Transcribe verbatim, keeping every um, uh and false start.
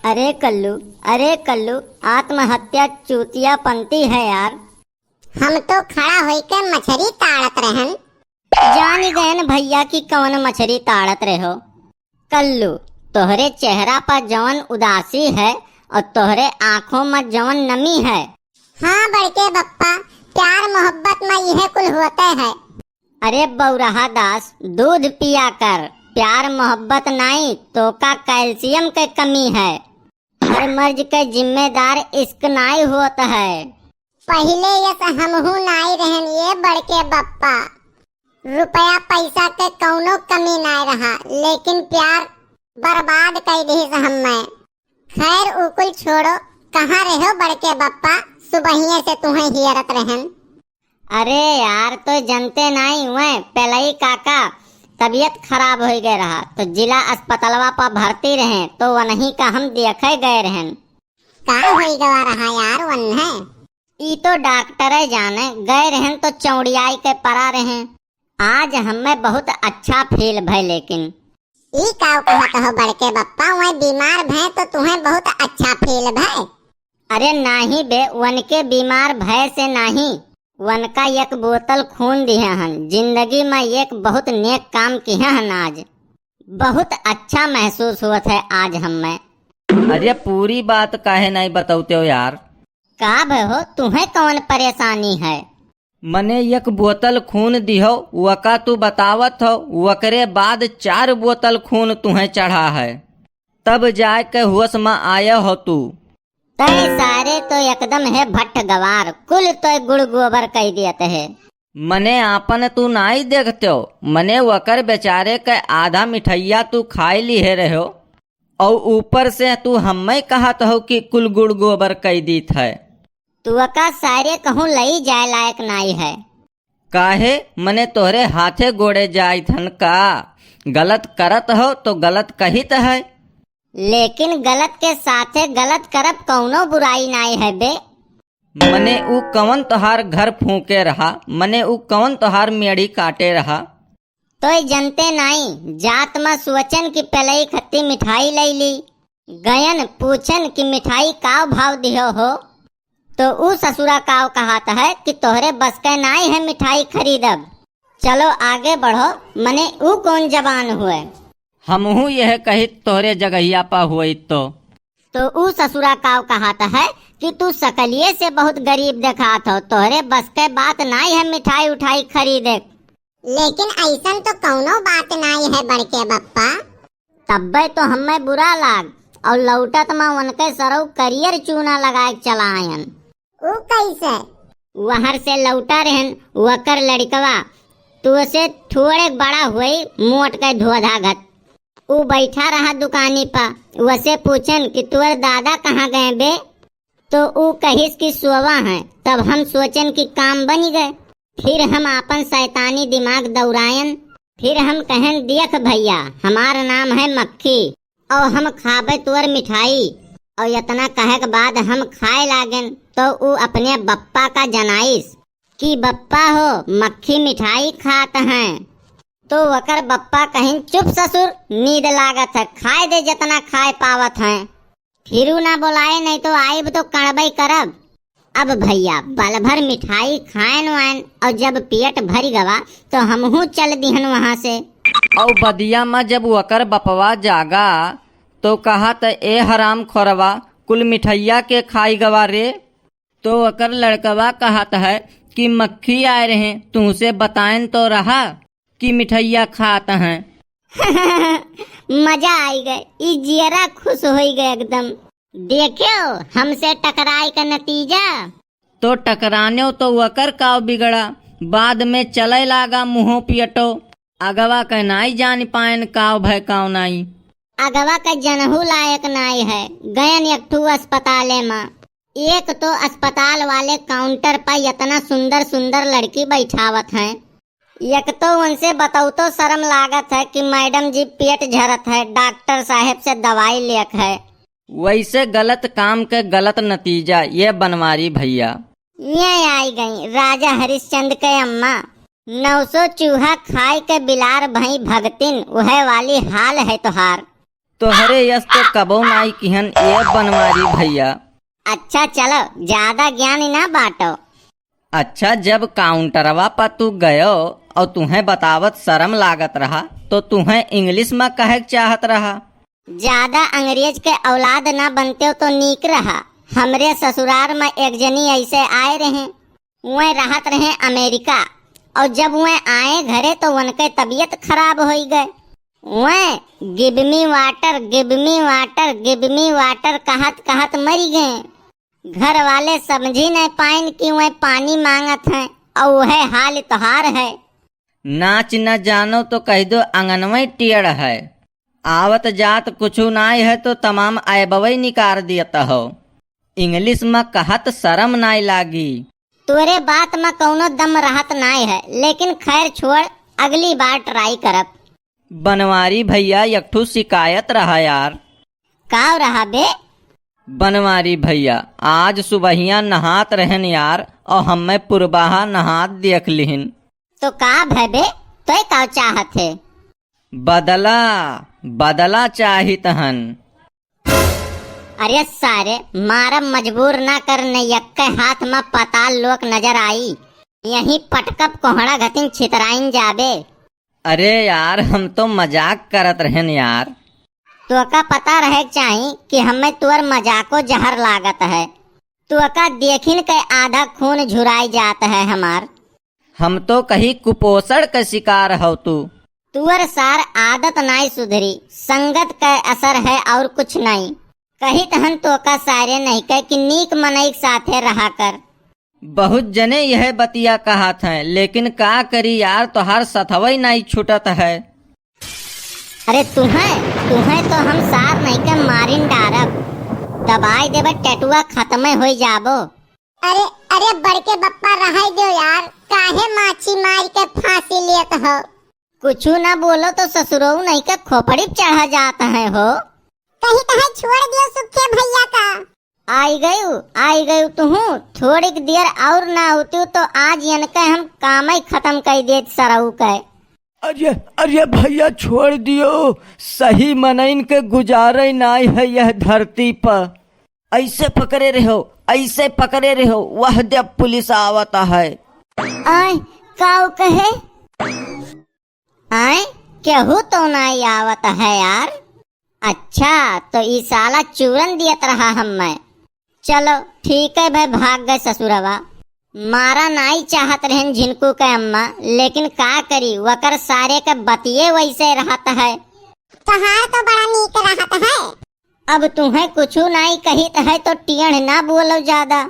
अरे कल्लू, अरे कल्लू, आत्महत्या चूतियापंती है यार। हम तो खड़ा होइके मछरी ताड़त रहन। जानी गयन भइया कि कवन मछरी ताड़त रहो। कल्लू, तोहरे चेहरा पर जवन उदासी है और तोहरे आँखों में जवन नमी है। हाँ बड़के बप्पा, प्यार मोहब्बत में इहे कुल होते है। अरे बौरहा दास, दूध पिया कर, प्यार मोहब्बत नाई, तोका कैल्शियम के कमी है। हर मर्ज के जिम्मेदार इश्क नाई होत है। पहिले यस हमहू नाई रहन ये बड़के बप्पा। रुपया पैसा के कौनो कमी नाई रहा, लेकिन प्यार बर्बाद कई दिहिस हम्मे। खैर, उ कुल छोड़ो, कहाँ रहो बड़के बप्पा? सुबहिये से तुहें हियरत रहन। अरे यार, तो जनते नाई हुए, पेलई काका तबीयत खराब हो गए रहा, तो जिला अस्पतालवा पर भर्ती रहे, तो वनही का हम देखे गए रहन। का होई गवा रहा यार वन्हे? ई तो डॉक्टरे जाने, गए रहन तो चौड़ियाई के परा रहे। आज हमें बहुत अच्छा फील भय, लेकिन ई काव कहत हो बड़के बप्पा, वह बीमार भय तो तुहें बहुत अच्छा फील भय? अरे नाही बे, वनके बीमार भय से नाही, वनका एक बोतल खून दिहे हन। जिंदगी में एक बहुत नेक काम किहे हन आज। बहुत अच्छा महसूस होत है आज हमें। अरे पूरी बात काहे नहीं बतौते हो यार? का भय हो, तुहें कौन परेशानी है? मने एक बोतल खून दिहो, वका तू बतावत हो, वकरे बाद चार बोतल खून तुहें चढ़ा है, तब जाए के होश में आया हो तू। तय सारे तो एकदम है भट्ट गवार, कुल तो गुड़ गोबर कह दियत है। मने आपन तू नाई देखते हो, मने वकर बेचारे के आधा मिठैया तू खाए लिहे रहो, और ऊपर से तू हमें कहत हो कि कुल गुड़ गोबर कह दीत है। तू का सारे कहूँ लई जाए लायक नाई है। काहे, मने तोहरे हाथे गोड़े जाइत हन का? गलत करत हो तो गलत कहित है। लेकिन गलत के साथे गलत करब कौनो बुराई नाई है बे। मने ऊ कवन तोहार घर फूके रहा, मने ऊ कवन तोहार मेड़ी काटे रहा? तोय जनते नाई, जात म सोचन कि पेलई खत्ती मिठाई लई ली। गयन पूछन कि मिठाई काव भाव दिहो हो? तो ऊ ससुरा काव कहात है कि तोहरे बस के नाई है मिठाई खरीदब। चलो आगे बढ़ो, मने ऊ कौन जबान हुए? हमहू यह कहित तोहरे जगहिया पा हुई तो। तो ऊ ससुरा काव कहात है कि तू सकलिए से बहुत गरीब देखात हो, तोहरे बस के बात नाई है मिठाई उठाई खरीदे। लेकिन ऐसन तो कौनो बात नाई है बड़के बप्पा। तब्बे तो हमें बुरा लाग, और लौटत मा उनके सरऊ करियर चूना लगाए के चला आयन। ऊ कैसे? वहर से लौटा रहन, वकर लड़कवा तो से थोड़े बड़ा हुई, मोट के धोधा घत। ऊ बैठा रहा दुकानी पा, वसे पूछन कि तोर दादा कहाँ गए बे? तो ऊ कहिस कि सोवा हैं। तब हम सोचन कि काम बनी गए। फिर हम आपन शैतानी दिमाग दौड़ायन। फिर हम कहन, देख भैया, हमार नाम है मक्खी, और हम खाबे तोर मिठाई। और इतना कहे के बाद हम खाए लागेन, तो ऊ अपने बप्पा का जनाइस कि बप्पा हो, मक्खी मिठाई खात हैं। तो वकर बप्पा कहिन, चुप ससुर, नींद लागत है, खाए दे जितना खाए पावत हैं। फिरू ना बोलाए, नहीं तो आइब तो कड़बई करब। अब भैया, बल भर मिठाई खाएन वाएन, और जब पेट भर गवा, तो हमहू चल दिहन वहाँ से। और बदिया में जब वकर बपवा जागा, तो कहा त, ए हराम खोरवा, कुल मिठैया के खाई गवा रे? तो वकर लड़कवा कहत है कि मक्खी आए रहे, तुमसे बताएन तो रहा कि मिठैया खात हैं। मजा आई गए, ई जियरा खुश होई गए एकदम। देख्यो, हमसे टकराए का नतीजा। तो टकरान्यो तो वकर काव बिगड़ा, बाद में चले लागा मुँहो पियटो। अगवा के नाई जान पाएन काव भय काव नाई। अगवा के जनहू लायक नाई है, गयन एक ठू अस्पताले मा। एक तो अस्पताल वाले काउंटर पर इतना सुंदर सुंदर लड़की बैठावत हैं, एक तो उनसे बतौतो शर्म लागत है कि मैडम जी पेट झरत है, डॉक्टर साहेब से दवाई लेक है। वैसे गलत काम के गलत नतीजा ये बनवारी भैया। ये आई गई राजा हरिश्चंद्र के अम्मा, नौ सौ चूहा खाए के बिलार भई भगतिन, वह वाली हाल है तोहार। तोहरे यस तो कबो नाई किहन ए बनवारी भइया। अच्छा चलो, ज्यादा ज्ञान ना बाँटो। अच्छा, जब काउंटरवा प तू गयो अउर तुहैं बतावत सरम लागत रहा, तो तुहैं इंग्लिश म कहै क चाहत रहा? ज्यादा अंग्रेज के औलाद ना बनतेउ तो नीक रहा। हमरे ससुरार म एक जनी अइसे आए रहे, वै रहत रहे अमेरिका, अउर जब वै आए घरे तो उनके तबियत खराब होइ गए। वै give me water, give me water, give me water कहत कहत मरि गए। घर वाले समझी नहीं पाइन कि वै पानी माँगत हैं अउर वहै हाल तोहार है। नाच न जानो तो कहि दो अंगनवै टेढ़ है। आवत जात कुछु नाई है तो तमाम ऐबवै निकार दियत हो। इंग्लिश म कहत सरम नाई लागी। तोरे बात म कउनो दम रहत नाई है, लेकिन खैर छोड़, अगली बार try करब। बनवारी भइया, एक ठू शिकायत रहा यार। काव रहा बे? बनवारी भइया, आज सुबहिया नहात रहेन यार, अउर हम्मै पुरबाहा नहात देख लिहिन। तो का भय बे, तोय काव चाहत है? बदला, बदला चाहित हन। अरे सारे, मारब मजबूर ना कर, न यक्के हाथ म पताल लोक नजर आई। यहीं पटकब कोहड़ा घतिन छितराइन जाबे। अरे यार, हम तो मजाक करत रहेन यार। तोका पता रहे क चाही कि हम्मै तोर मजाको जहर लागत है। तोका देखिन के आधा खून झुराई जात है हमार। हम तो कही कुपोषण के शिकार हौ तू। तुअर सार आदत नाई सुधरी, संगत के असर है और कुछ नाई। कहित हन तोका सारे नहीं के कि नीक मनई के साथे रहा कर। बहुत जने यह बतिया कहत हैं, लेकिन का करी यार, तोहार सथवई नाई छूटत है। अरे तुहैं, तुहैं तो हम सार नहीं के मारिन डारब, दबाई देबे टेटुआ खत्मे होई जाबो। अरे, अरे बड़के बप्पा रहै द्यो यार, काहे माछी मार के फांसी लेत हो? कुछु ना बोलो तो ससुरऊ नहीं के खोपड़ी पे चढ़ा जात है हो। कहित है छोड़ दियो सुखे भैया का। आई गयू, आई गयू तुहू, थोड़िक देर और ना होतू तो आज यनके हम कामई खत्म कई देत सरऊ के। अरे, अरे भैया छोड़ दियो, सही मनइन के गुजारे नाई है यह धरती पर। ऐसे पकड़े रहो, ऐसे पकड़े रहो, वह दे पुलिस आवत है। आय, काऊ कहे? आय, केहू तो नाई आवत है यार। अच्छा, तो ई साला चूरन दियत रहा हम्मै। चलो, ठीक है भाई, भाग गए ससुरवा। मारा नाई चाहत रहन झिनकू के अम्मा, लेकिन का करी, वकर सारे के बतिये वैसे रहत है। तोहार तो बड़ा नीक रहत है। अब तुहैं कुछु नाई कहित है तो टेढ़ ना बोलो ज्यादा।